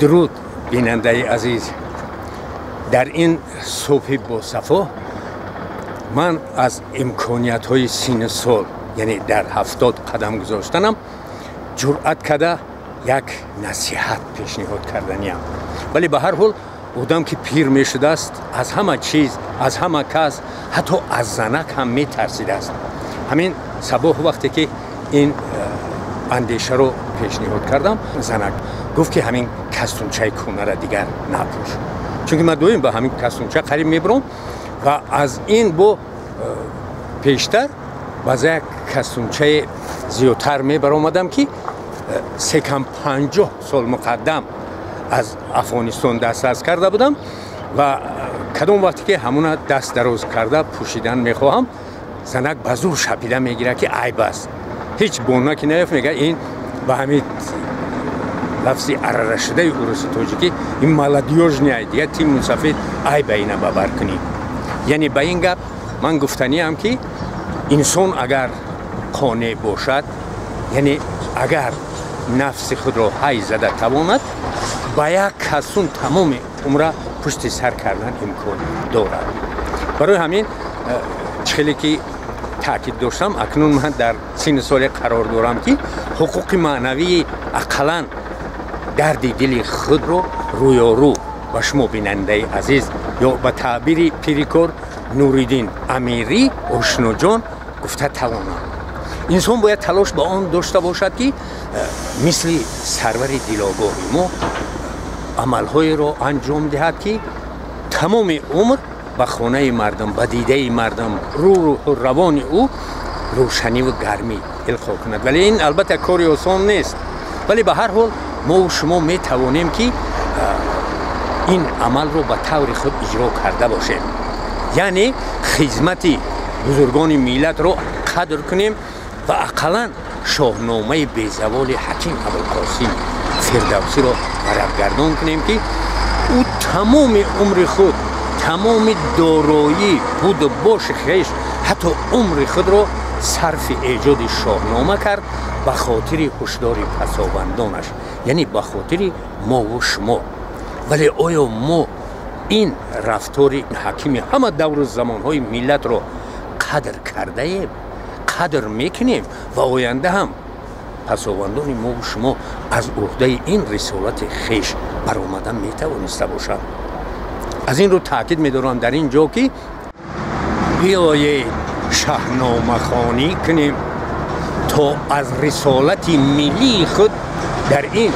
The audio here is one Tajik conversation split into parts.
Дуруд, бинандаи азиз. Дар ин субҳи босафо ман аз имкониятҳои синну сол, яъне дар 70 қадам гузоштанам, ҷуръат карда як насиҳат пешниҳод карданиям. Вале ба ҳар ҳол одам ки пир мешудааст, аз ҳама чиз, аз ҳама кас, ҳатто аз занак ҳам метарсидааст. Ҳамин сабоҳ вақте ки ин андешаро пешниҳод кардам, занак гуфт ки ҳамин кастумчаи кӯнара дигар напӯш, чунки ман доим ба ҳамин кастумча қариб мебурам ва аз ин бо пештар ба як кастумчаи зиёдтар мебаромадам, ки секам 50 сол муқаддам аз Афғонистон дастрас карда будам ва кадом вақте ки ҳамуна даст дароз карда пӯшидан мехоҳам, занак ба зур шапида мегирад, ки айб аст. Ҳеҷ бона ки наёфт, мега ин ба ҳамин лафзи арарашудаи уруси тоҷикӣ ин молодёжный, дигар ти мусафед айба ина бабар кунӣ. Яъне ба ин гап ман гуфтаниам, ки инсон агар қонеъ бошад, яъне агар нафси худро ҳай зада тавонад, ба як касун тамоми умра пушти сар кардан имкон дорад. Барои ҳамин чӣ хеле ки таъкид доштам, акнун ман дар синни соле қарор дорам, ки ҳуқуқи маънавии ақаллан дарди дили худро рӯёрӯ ба шумо, бинандаи азиз, ё ба таъбири пирикор Нуриддин Амирӣ, ошноҷон гуфта тавонам. Инсон бояд талош ба он дошта бошад, ки мисли сарвари дилогоҳи мо амалҳоеро анҷом диҳад, ки тамоми умр ба хонаи мардум, ба дидаи мардум, рӯҳу равони ӯ рӯшаниву гармӣ илқо кунад. Вале ин албатта кори осон нест, вале ба ҳар ҳол мову шумо метавонем, ки ин амалро ба таври худ иҷро карда бошем, яъне хизмати бузургони миллатро қадр кунем ва ақаллан шоҳномаи безаволи ҳаким Абулқосим Фирдавсиро варақгардон кунем, ки ӯ тамоми умри худ, тамоми дороӣ, буду боши хеш, ҳатто умри худро сарфи эҷоди шоҳнома кард ба хотири ҳушдори пасовандонаш, яъне ба хотири мову шумо. Вале оё мо ин рафтори ҳакими ҳама давру замонҳои миллатро қадр кардаем, қадр мекунем ва оянда ҳам пасовандони мову шумо аз уҳдаи ин рисолати хеш баромада метавониста бошанд? Аз ин рӯ таъкид медорам дар ин ҷо, ки биёед шаҳномахонӣ кунем, то аз рисолати миллии худ дар ин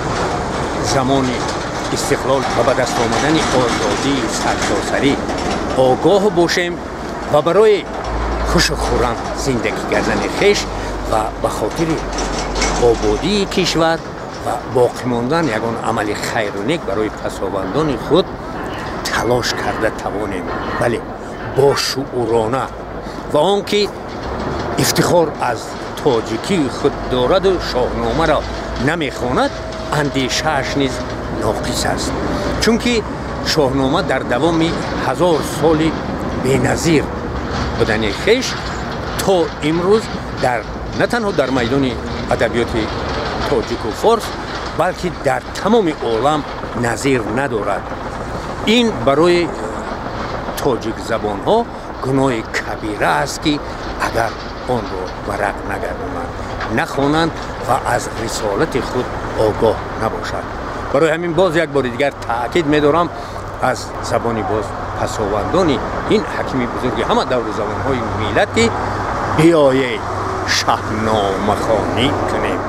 замони истиқлол ва ба даст омадани озодии сартосарӣ огоҳ бошем ва барои хушу хуррам зиндагӣ кардани хеш ва ба хотири ободии кишвар ва боқӣ мондан ягон амали хайру нек барои пасовандони худ талош карда тавонем, бале бошуурона. Ва он ки ифтихор аз тоҷикии худ дораду шоҳномаро намехонад, андешааш низ ноқис аст, чунки шоҳнома дар давоми 1000 соли беназир будани хеш то имрӯз дар на танҳо дар майдони адабиёти тоҷику форс, балки дар тамоми олам назир надорад. Ин барои тоҷикзабонҳо гуноҳи кабира аст, ки агар онро варақ нагардонанд, нахонанд ва аз рисолати худ огоҳ набошанд. Барои ҳамин боз як бори дигар таъкид медорам аз забони боз пасовандони ин ҳакими бузурги ҳама давру замонҳои миллат, ки биёед шаҳномахонӣ кунем.